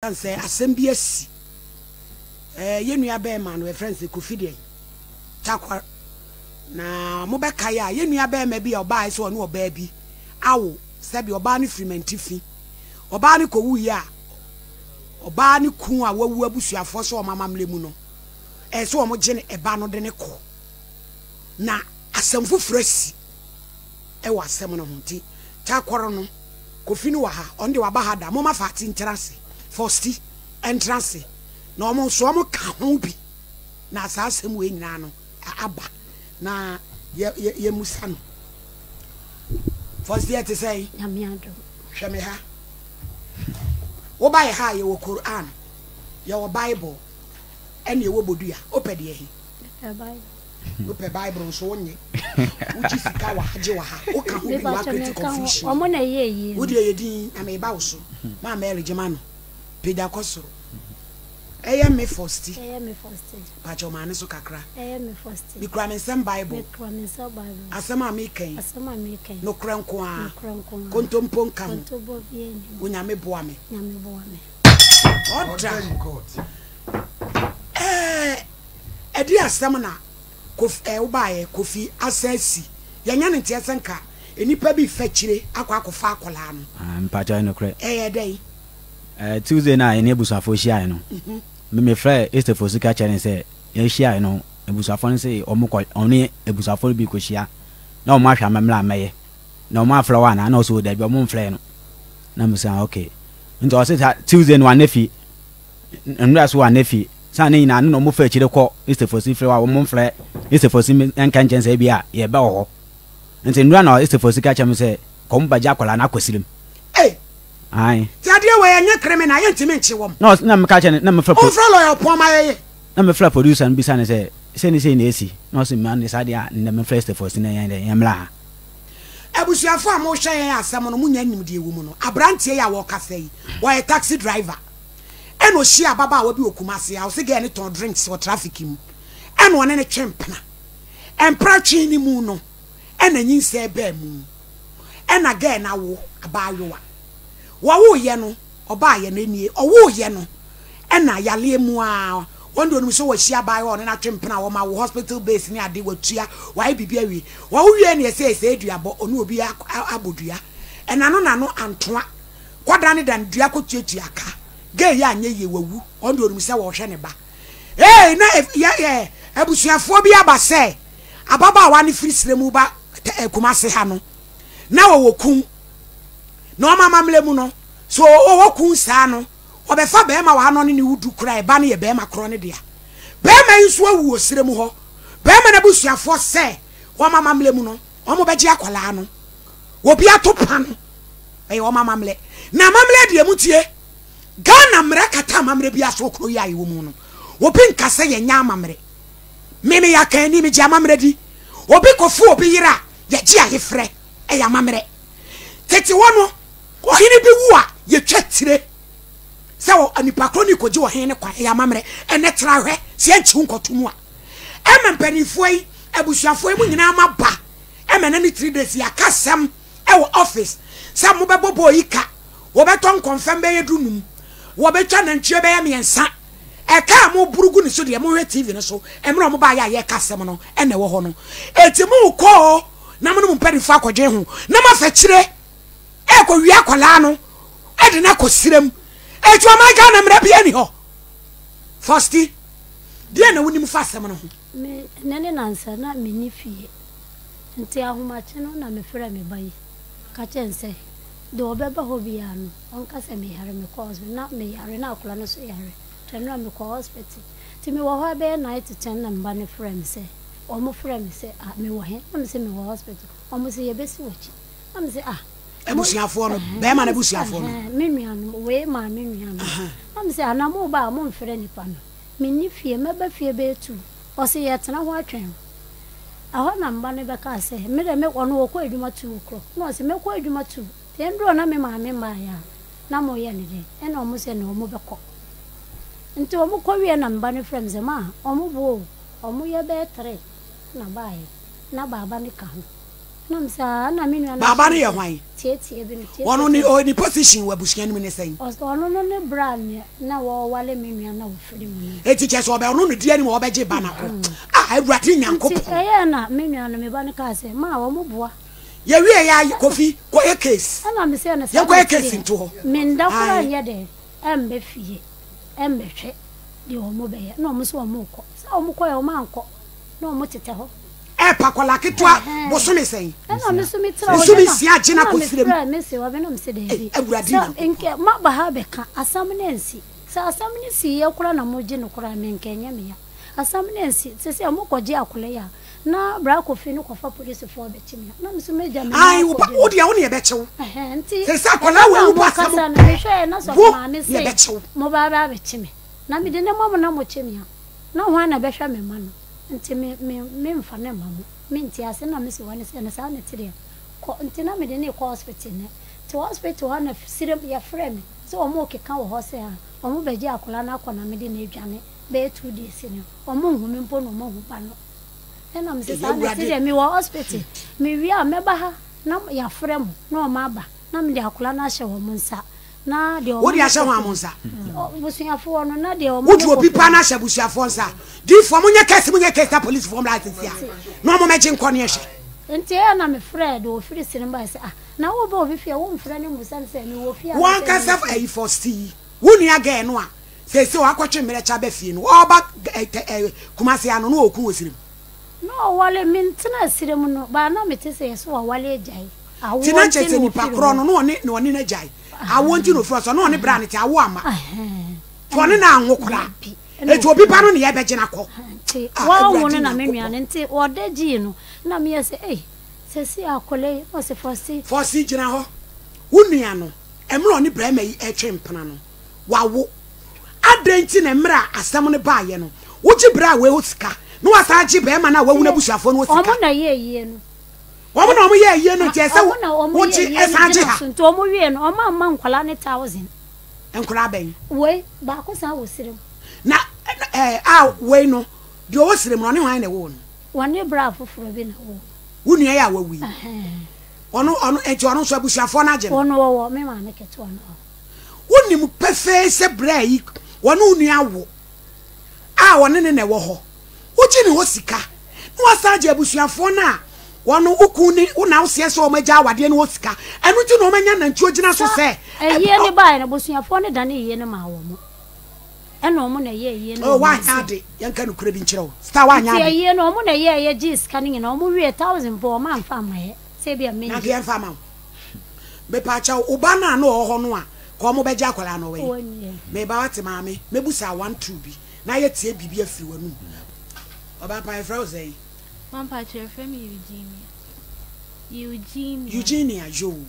Ɛsiane sɛ asɛm bi asi ɛɛ yɛn nua bɛrima no yɛfrɛ no sɛ Kofi deɛ Takwar na mobɛkae a yɛn nua bɛrima bi a ɔbaa sɛ ɔne ɔbaa bi awo sɛbi ɔbaa no firi mantifi ɔbaa no kɔwuiɛ a ɔbaa no kun a wawu abusuafoɔ sɛ wɔn amammerɛ mu no ɛyɛ sɛ wɔn gye ne ɛba no de ne kɔ na asɛm foforɔ asi ɛwɔ asɛm no ho nti Takwar no Kofi no wɔ ha, ɔno deɛ waba ha da, momma Fati ntena ase, Fosti ntena ase, na wɔn nso wɔn ka ho bi na saa asɛm wei nyinaa no aba na yɛ yɛ yɛmusa no. Fosti ɛte sɛn? Nyame adom. Hwɛ me ha. Woba yɛ ha a yɛwɔ Koran, yɛwɔ Bible, ɛne ɛwɔ bodua. Wopɛ deɛ he? Mepɛ Bible. Wopɛ Bible nso wonnye. Wogye sika wɔ ha gye wɔ ha. Woka ho bi na Mepakyɛ woacreate meka ho. confusion. Ɔmo na ɛyɛ ayie Wo no. deɛ yɛ din na meba wo so. Maa Mary gye m'ano. Pagya kɔ soro. Ɛyɛ me Fosti. Ɛyɛ me Fosti. Pakyɛ ma ne so kakra. Ɛyɛ me Fosti. Mekura me nsam Bible. Mekura me nsa Bible. Asɛm a meka yi. Asɛm a meka yi. Nokorɛ nko ara. Nokorɛ nko ara. Kontompo nka ho. Kontompo biara nni mu. Onyame boa me. Nyame boa me. Order. Ɛɛ. Ɛdeɛn asɛm na Kofi ɛɛ wobaeɛ Kofi asan asi? Yɛnyɛ no nteɛ sɛ nka nnipa bi refa akyire akɔ akɔfa akwadaa no. Ah, mpakyɛ ɛyɛ nokorɛ. Ɛyɛ dɛn? Eh, Tuesday no a yɛne abusuafoɔ hyiaeɛ no, me mefrɛɛ Esther Fosu ka kyerɛɛ no sɛ yɛhyiaeɛ no, abusuafoɔ no se wɔn kɔ, wɔne abusuafoɔ no bi rekɔhyia na wɔn ahwɛ amammerɛ a mɛyɛ. Na wɔn afrɛ wo anaa? Na ɔse o dabi, wɔn mfrɛɛ no. Na mese ah, okay. Nti ɔse saa Tuesday no wannɛ fie. Nwura so wɔ Anɛfi. Saa ne nyinaa no na wɔfa akyire kɔ Estefosi frɛ a wɔn mfrɛ Estefosi nka nkyɛn sɛ ebi a yɛbɛ wɔ hɔ. Nti nwura na Estefosi ka kyerɛ me sɛ kɔm bɛgye akwadaa no akɔ sirim. Ei! Ae. Ti adeɛ wei ɛnyɛ criminal yɛntumi nkye wɔn. Na ɔs na meka kyerɛ no na mefrɛ pro. Womfrɛ lawyer ɔpɔn ma yɛyɛ. Na mefrɛ producer no bisa no sɛ sei ne sei na esi na ɔse ma ne saa deɛ a ndɛ memfrɛ Estefosi na yɛn dɛ yɛmmra ha. Abusuafo a mohwɛ yɛn asɛm no monya nim deɛ ɛwɔ mu no. Abranteɛ yi a wɔkasa yi ɔyɛ taxi driver. Ɛna ɔhyiaa ababaawa bi wɔ Kumasi a ɔse girl no tɔn drinks wɔ traffic mu ɛna ɔne no twe mpena. Mpena twe no mu no ɛna nyinsɛn baa mu ɛna girl no awo abaayewa. Wɔwoeɛ no ɔbaeɛ no nie ɔwoeɛ no ɛna yareɛ mu ara wɔn deɛ ɔnim sɛ wahyia abaayewa a ɔne no atwe mpena a wɔma wo hospital base ne ade watua wayɛ biribi awie. Wɔwo wie ne ɛsɛ ɛsɛ aduabɔ ɔne obi abɔ dua ɛna no n'ano antoa Kɔdane dane dua kɔtuatua ka. Gay yi anyɛ yie wawu ɔno deɛ ɔnim sɛ wɔrehwɛ ne ba. Eei na yɛ yɛ abusuafoɔ bi aba sɛ ababaawa no firi serɛ mu ba Kumase ha no na wɔwɔ kun na wɔn amammerɛ mu no so wɔwɔ kun saa no wɔbɛfa bɛrima wɔ ha na ɔne ne wudu kora ɛba no yɛ bɛrima korɔ ne dea. Bɛrima yi nso awu wɔ serɛ mu hɔ. Bɛrima no abusuafoɔ sɛ wɔn amammerɛ mu no wɔn bɛgye akwadaa no. Obi ato pa no. Ɛyɛ wɔn amammerɛ. Na amammerɛ deɛ motie, Ghana mmara kata amammerɛ biara so wɔ kuro yi a yɛwɔ mu no. Obi nka sɛ yɛnyɛ amammerɛ. Me meyɛ akanni, megye amammerɛ di. Obi kɔfo obi yere a, yɛgye ayefrɛ. Ɛyɛ amammerɛ. Tete hɔ no, ɔhene bi wu a, yɛtwa tire sɛ nipa korɔ no rekɔgye ɔhene no kwan. Ɛyɛ amammerɛ. Ɛnɛ tra hwɛ sɛ yɛnkye wo nkɔto mu a. Ɛma mpanimfoɔ yi, abusuafoɔ yi mo nyinaa moaba. Ɛma ɛnɛ ne 3 days yɛaka asɛm. wɔ office sɛ mobɛbɔ bɔɔl yi ka, wɔbɛtɔ nkɔmfɛm bɛyɛ dunum, wɔbɛtwa nantwie bɛyɛ mmiɛnsa. Ɛka a moboro gu ne so deɛ monhwɛ TV no so, mmerɛ a wɔbaeɛ a yɛreka asɛm no na ɛwɔ hɔ no. Enti mokɔ o na mo ne mo mpanimfoɔ akɔdwen ho na moafa akyire ɛrekɔwie akwadaa no de no akɔ serem. Enti ɔman Ghana mmara biara nni hɔ. Fosti, deɛ na wonim fa asɛm no ho? Me ne ne nansa na menni fie. Ntsi ahomakye no na mefrɛɛ me ba yi ka kyerɛɛ no sɛ deɛ ɔbɛba hɔ biara no ɔnka sɛ meyare mekɔ hospital na meyare na akwadaa no nso yare nti ɛno a mekɔ hospital nti mewɔ hɔ bɛyɛ nine to ten na me ba no frɛɛ me sɛ wɔn frɛɛ me sɛ ah mewɔ he na mese mewɔ hospital wɔn se yɛbɛsi w'akyi na mese ah abusuafoɔ no bɛrima no abusuafoɔ no me nuanom wei maa me nuanom na mese ah na mo ba a momfrɛ nipa no menni fie mɛba fie bɛyɛ two ɔse yɛtena ho atwɛn wo. Ɛhɔ na mba no bɛkaa sɛ, Me dɛ me ɔno ɔkɔ edwuma 2:00. Nna ɔse, Mɛkɔ edwuma two. Ntsi ndur a na me maame mbaeɛ a, na moyɛ no dɛn? Nna ɔmo se, Nna ɔmo bɛkɔ. Ntsi ɔmo kɔ wieɛ na mba no frɛ me sɛ, Ma, ɔmo boa o, ɔmo yɛ bɛyɛ three na baeɛ, na baaba no ka ho. Ɛna me sɛ aa ɛna me nua no Baaba no yɛ hwan? Tietie bi no tietie. Ɔno ne ɔyɛ ne position wɔ abusua no mu ne sɛn? Ɔsɛ ɔno no ne bra neɛ na wɔwale me nua na ɔfiri mu no. Eti kyerɛ sɛ ɔbɛ ɔno no di anim a ɔbɛgye ba no akɔ. Ah Awurade Nyankopɔn. Nti ɛyɛɛ na me nua no me ba no kaa sɛ maa wɔn boa. Yɛwie yɛ a Kofi kɔyɛ case. Ɛna me sɛ no saa Yɛnkɔyɛ case nto hɔ. Menda koraa nyɛ dɛn ɛmbɛ fie ɛmbɛhwɛ deɛ wɔn bɛyɛ ɛna wɔn sɛ wɔn rekɔ sɛ wɔn kɔɛ wɔn ankɔ na wɔn tetɛ hɔ. Ɛɛpa akwadaa ketewa bosome sɛn? Ɛna me nso me tena hɔ Bosome nsia gye na ɛna kɔ me srem. frɛ me se ɔbɛ na me se daabi. Ei Awurade Sɛ Nyankopɔn. nkɛ maba ha abɛka asɛm no ansi. Sɛ asɛm no sii yɛ koraa na mo gye no koraa me nkɛ ɛnyɛ me ya. Asɛm no ansi sese mo kɔ gye akwadaa yi a na bra Kofi no kɔ fa polisifoɔ bɛkye me a na me nso mɛgya me Ae nan wo ba akɔ wo gye deɛ wo ne yɛbɛkye wo. Ɛhɛn nti Sese akwadaa ɛno wei na wo mo ba asɛm kasa no me hwɛɛ na sɔfo wo maame ne se yɛbɛkye wo. mo ba bɛ abɛkye me na me de ne ma mo na mo kye me a na hwan na ɛbɛhwɛ me mma no. Nti me, me, memfa no mma mo. Mente ase na mese wɔne sɛ, na saa na ɛte deɛ, kɔ. Nti na mede no rekɔ hospital nnɛ. Nti hospital hɔ na serem, yɛfrɛɛ me sɛ wɔn rekeka wɔ hɔ sɛ ah, wɔn bɛgye akwadaa no akɔ na mede no adwane bɛyɛ 2 days ni. Wɔn nhu me mpo na wɔn ahu ba no. Ɛna mese saa na ɛte deɛ, mewɔ hospital. Mewie a mɛba ha na yɛafrɛ mo na wɔn aba na mede akwadaa no ahyɛ wɔn nsa. Na deɛ Wode wɔn ahyɛ hwan mo nsa? Abusuafoɔ no, na deɛ wɔn Wode obi paa no ahyɛ abusuafoɔ nsa. Diifoɔ, monyɛ kɛse, monyɛ kɛse na polisifoɔ mmra sisi a, na wɔn mmɛgye nkɔ ne ɛhwɛ. Nti ɛyɛ na mefrɛɛ deɛ ɔfiri sini baeɛ sɛ, ah, na woba obi fie a, womfrɛ no mmusa no sɛ mewɔ fie Wo anaasɛ ankasa menni fie? ayi fɔsti yi, wo nua gɛɛ no a seesei wakɔtwe mmerɛkyɛ aba fie no, ɔreba ɛ, Kumasi ano no ɔɔku wɔ serem. Na ɔwale, mentenaa serem no, baa na mete sɛ yɛse wawale agyae. Awoɔ Nti na nti kyerɛ sɛ na nipa ɔfiri korɔ hɔ. no, na ɔne, na ɔne no agyae. Awoɔ nti na ɔfiri hɔ, sɛ ɔne ɔne bra no te, awoɔ amma. Nti ɔne no anwo koraa. Dabi, ɛna Enti obi ɔfiri ba hɔ. no na yɛbɛgye no akɔ. Nti Ah, wɔanwo Awurade no na me nua Nyankopɔn. no, nti ɔda gyii no, na meyɛ sɛ, ei, seesei akwadaa yi, na ɔse Fɔsi. Fɔsi gyina hɔ. Wo nua no, mmerɛ ɔne barima yi retwe mpena no, wawo. Adɛn nti na mmerɛ a asɛm no baeɛ no, wogye braa wei hɔ sika, na wasan agye barima no a wawu no abusuafoɔ no hɔ sika? Wɔn na ɛyɛɛ yie no. Wɔn na wɔn yɛ ayie no nti ɛsɛ Wɔn na wɔn yɛ wogye ayie no ɛsan gye gyina ha. so nti wɔn wie no wɔn amma nkwadaa no 1000. Nkwadaa bɛn? Wei baako san wɔ sirem. Na ɛɛ a wei no deɛ ɔwɔ sirem no ɔne hwan na ɛwoo no? Wɔne bra foforɔ bi na ɛwoo no. Wo nua yi a wawu yi? Ɔno ɔno nti ɔno nso abusuafoɔ no agye no? Ɔno ɔwɔ me maame ketewa no hɔ. Wonim pefee sɛ bra yi wɔne wo nua awo a ɔne ne na ɛwɔ hɔ. Wogye ne hɔ sika na wasan agye abusuafoɔ no a wɔn wo kun ne wo na woseɛ sɛ wɔn agya awadeɛ no hɔ sika. Ɛno nti na wɔn anya nantwie gyina so Sa sɛ ayie no baeɛ no, abusuafoɔ no dane ayie no maa wɔn. Ɛna wɔn na ɛyɛɛ ayie no Oh, wɔ wɔn woanyɛ nsam. ade. Yɛnka nokorɛ bi nkyerɛ wo. Star, woanyɛ Nti ade. ayie no, wɔn na ɛyɛɛyɛ gyee sika no nyinaa. Wɔn wiee, 1000 mpo wɔn amfa amma yɛ. Sɛ ebia Na anka mengye. yɛmfa ama wo. Mepaakyɛw, wo ba no a na ɔwɔ hɔ no a, ka wɔn bɛgye akwadaa no, ɔwɔ he? Wɔnwie. Meba woate maame, mɛbusa one two bi. Na yɛ tie biribi afiri w'anum. Ɔbaa pa yɛfrɛ wo sɛn? Mampakyɛ yɛfrɛ me Eugenia. Eugenia. Eugenia yoo.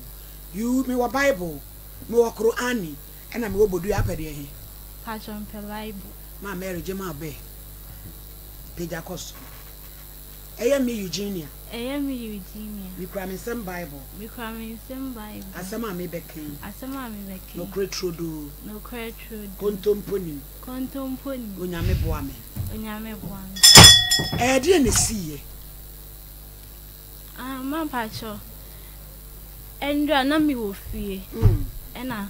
You me wɔ bible, me wɔ Qur'ani, ɛna me wɔ bodua apɛ deɛ he? Pakyɛ mepɛ bible. Maa Mary gye maa bɛ. Pagya kɔ soro. Ɛyɛ me Eugenia. Ɛyɛ me Eugenia. Mekura me nsam Bible. Mekura me nsam Bible. Asɛm a mebɛka yi. Asɛm a mebɛka yi. Nokorɛ turodoo. Nokorɛ turodoo. Kontompo nim. Kontompo nim. Onyame boa me. Onyame boa me. Ɛdeɛn na ɛsiiɛ? Ah, mampakyɛw. Ɛndra na mewɔ fie. Ɛna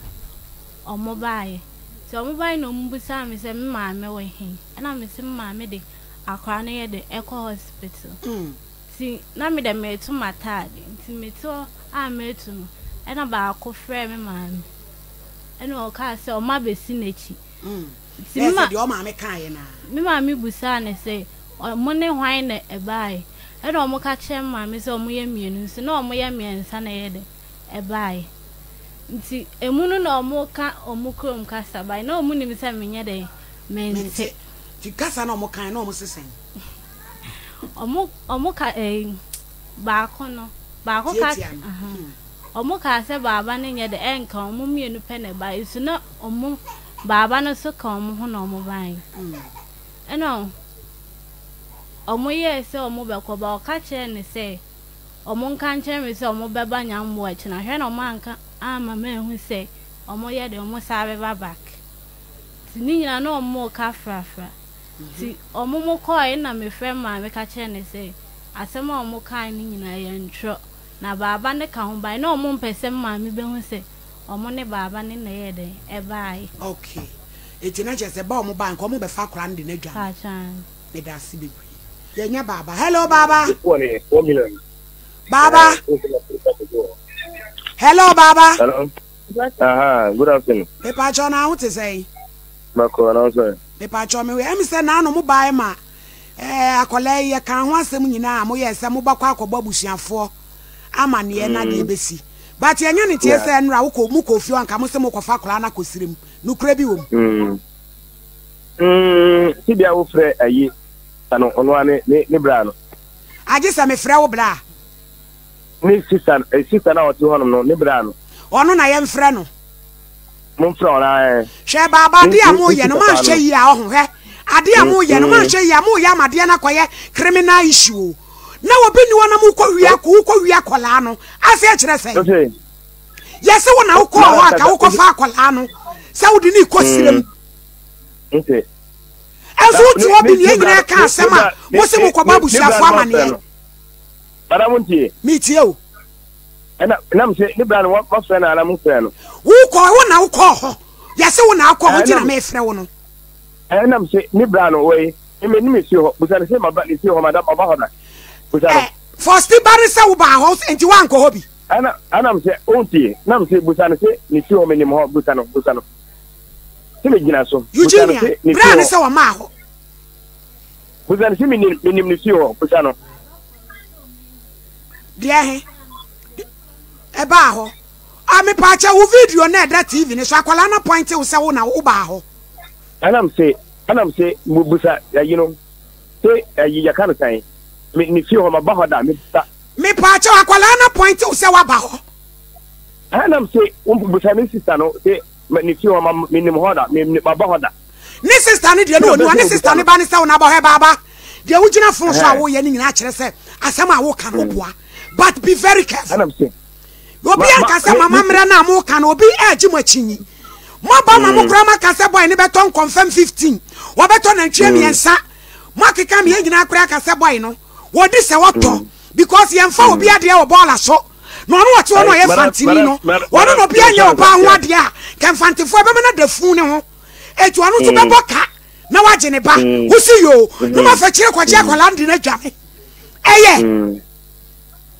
ɔmo baeɛ. Nti ɔmo baeɛ na ɔmo bisaa me sɛ me maame wɔ he? Ɛna mese me maame de akwadaa no yɛ dɛ ɛkɔ hospital. Nti na me dɛ mereto m'ataade. Nti mete hɔ a mereto no, ɛna baako frɛɛ me maame. Ɛna ɔkaa sɛ ɔmo abɛsi n'akyi. Nti me ma deɛ ɔmaame kaeɛ no ara. Me maame busaa no sɛ ɔmo ne hwan na ɛbaeɛ. Ɛna ɔmo ka kyerɛɛ me maame sɛ ɔmo yɛ mmienu nso na ɔmo yɛ mmiɛnsa na ɛyɛ dɛ ɛbaeɛ. Nti emu no na ɔmo ka ɔmo kurom kasa bae na ɔmo nim sɛ menyɛ dɛn mente. Mente. Nti kasa na ɔmo kae na ɔmo se sɛn? Ɔmo ɔmo ka ɛɛ baako no baako ka Tiatia no. ahaa ɔmo kaa sɛ baaba no nyɛ dɛ ɛnka ɔmo mmienu pɛ na ɛbae nso na ɔmo baaba no nso ka ɔmo ho na ɔmo bae. Ɛna ɔmo yɛɛ sɛ ɔmo bɛkɔ ba ɔka kyerɛɛ no sɛ ɔmo nka nkyerɛ me sɛ ɔmo bɛba Nyamboa akyi no ahwɛ na ɔmo anka amma manhu sɛ ɔmo yɛ dɛ ɔmo saa bɛba back. Nti ne nyinaa na ɔmo reka frafra. Nti ɔmo mo kɔɔe na me frɛ maame ka kyerɛɛ no sɛ asɛm a ɔmo kae no nyinaa yɛ ntorɔ. Na baaba no ka ho bae. Na ɔmo mpɛ sɛ me maame bɛhu sɛ ɔmo ne baaba no na ɛyɛɛ dɛn ɛbaeɛ. Okay. Enti na kyerɛ sɛ ba a ɔmo bae nka ɔmo bɛfa akwadaa no de no adwane. Paatwɔ aane. Meda ase bebree. Yɛnya baaba. Hello baaba. Baaba. Hello baaba. Hello. Aha, good afternoon. Mepakyɛw na ho te sɛn? Mako na sɛ. Mepakyɛw me ɛmi sɛ naano mo bae ma ɛɛ akɔla yi yɛka ho asɛm nyinaa a moyɛ sɛ mobɛkɔ akɔbɔ abusuafoɔ amaneɛ na deɛ ɛbɛsi. But yɛnyɛ ne teɛ sɛ nnora wokɔ mokɔ fie anka mo sɛ mokɔfa akɔla no akɔsirem. Nokorɛ bi wɔ mu. Mm. Mm, sibia wofrɛ ayi no ɔno a ne ne ne bra no. Agye sɛ mefrɛ wo bra. Ne sista eh, sista na ɔte hɔnom no ne bra no. Ɔno na yɛmfrɛ no. Momfrɛ ɔno ara. Hwɛ baaba adeɛ a moyɛ no manhwɛ yie a ɔho hwɛ adeɛ a moyɛ no manhwɛ yie a moyɛ ama adeɛ no akɔyɛ criminal issue o na obi ni hɔ na mokɔ wia wokɔ wia akɔlaa no ase ɛkyerɛ sɛn yɛse wo na wokɔɔ hɔ anka wokɔfa akɔlaa no sɛ wode ne kɔ sirem ɛnso wote hɔ bi ne yɛn nyinaa ka asɛm a mo se mokɔbɔ abusuafoɔ amaneɛ. Madam ntie. Metie o. Ɛna nam sɛ ne bra no wɔfrɛ no ana mofrɛ no. Wokɔ wo na wokɔɔ hɔ yɛse wo na akɔ hɔ nti na mefrɛ wo no. Ɛnam sɛ ne bra no wɔyi me ne me fie hɔ busa no sɛ maba ne fie hɔ madam maba hɔ da busa no. Fɔsti ba ne sɛ wobaa hɔ nti woankɔ hɔ bi. Ɛna ɛnam sɛ ɔntie nam sɛ busa no sɛ ne fie hɔ menim hɔ busa no busa no. Sɛ megyina so. Eugenia, berɛ a ne sɛ wɔmaa hɔ. Busa no sɛ menim menim ne fie hɔ busa no. Deɛ he ɛbaa hɔ. A mepaakyɛ wo video na ɛda TV ne so akwadaa no pɔinte wo sɛ wo na wobaa hɔ. Ɛnam se ɛnam se busa ayi no se ayi yɛka no sɛn me ne fie hɔ maba hɔ da mebusa. Mepaakyɛ akwadaa no pɔinte wo sɛ woaba hɔ. Ɛnam se busa ne sista no se ne fie hɔ ma menim hɔ da me maba hɔ da. Ne sista no deɛ ne ɔni hɔ ne sista no ba ne sɛ wo na abɔ hɔ baaba deɛ wogyina fon so a woyɛ no nyinaa kyerɛ sɛ asɛm a woka no woboa but be very careful obi anka sɛ mama mmerɛ no a moka no obi ɛregye mo akyinyi moaba ma mo koraa maka sɛ bɔe ne bɛtɔ nkɔmfam 15 wɔbɛtɔ nantwie mmiɛnsa moakeka mmiɛ nyinaa koraa ka sɛ bɔe no wɔdi sɛ wɔtɔ because yɛmfa obi adeɛ wɔ bɔɔla so na ɔno ɔte hɔ no ɔyɛ fantini no ɔno na obi anyɛ ɔbaa ho adeɛ a kɛmfantefoɔ ɛbɛma no da funu ne ho eti ɔno nso bɛbɔ ka na wagye ne ba wosi yoo na ma fɛ kyerɛ kɔgye akwadaa no de no adwane ɛyɛ.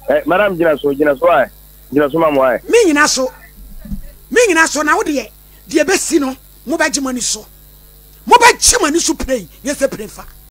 ɛ madam gyina so gyina so ayɛ gyina so ma mo ayɛ. me nyina so me nyina so na wo deɛ deɛ bɛsi no mo bɛgye mo ani so mo bɛgye mo ani so pray nyɛ sɛ pray fa.